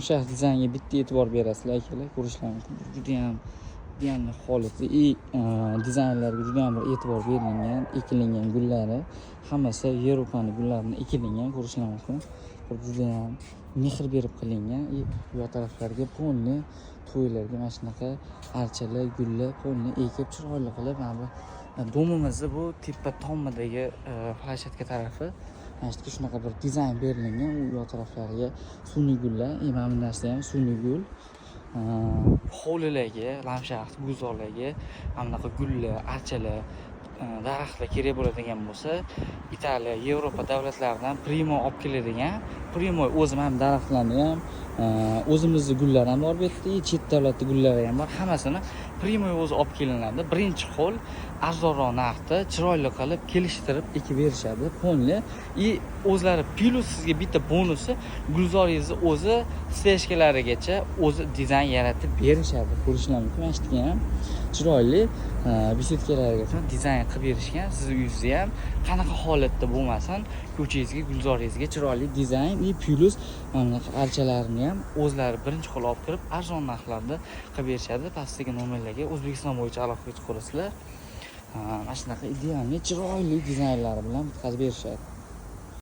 O'sha dizaynga bitta e'tibor berasizlar, akalar, ko'rishlar mumkin. Judayam идеальный holati и dizaynlarga judayam bir e'tibor berilgan. Ekilingan gullari hammasi Yevropani gullarini ekilingan, ko'rishlar mumkin. Bir judayam mehr berib qilingan. И bu yoq taraflarga полный to'ylarga mana shunaqa archalar, gullar полный ekib, chiroyli qilib. Mana bu дом imizni bu tepa tomidagi площадка tarafi, mana shu yerga shunaqa bir dizayn berilgan. U yoq taraflariga sun'iy gullar и mana bu narsa ham sun'iy gul. Hovlilarga, landshaft, gulzorlarga mana bunaqa gullar, archalar, daraxtlar kerak bo'ladigan bo'lsa, Italiya, Yevropa davlatlaridan прямой olib keladigan, прямой o'zi mana bu daraxtlarni ham, o'zimizni gullar ham bor bu yerda и chet davlatni gullari ham bor. Hammasini прямой o'zi olib kelinadi, birinchi qo'l, arzonroq narxda, chiroyli qilib, kelishtirib ekib berishadi полный. И o'zlari плюс sizga bitta bonusi: gulzoringizni o'zi стежка larigacha o'zi dizayn yaratib berishadi. Ko'rishlar mumkin, mana shu yerga ham chiroyli беседка largacha dizayn qilib berishgan. Sizni uyingizni ham qanaqa holatda bo'lmasin, ko'changizga, gulzoringizga chiroyli dizayn и плюс mana bunaqa archalarni ham o'zlari birinchi qo'l olib kirib, arzon narxlarda qilib berishadi. Pastdagi nomerlarga O'zbekiston bo'yicha aloqaga chiqaverasizlar. Mana shunaqa идеальный, chiroyli dizaynlari bilan bitkazib berishadi.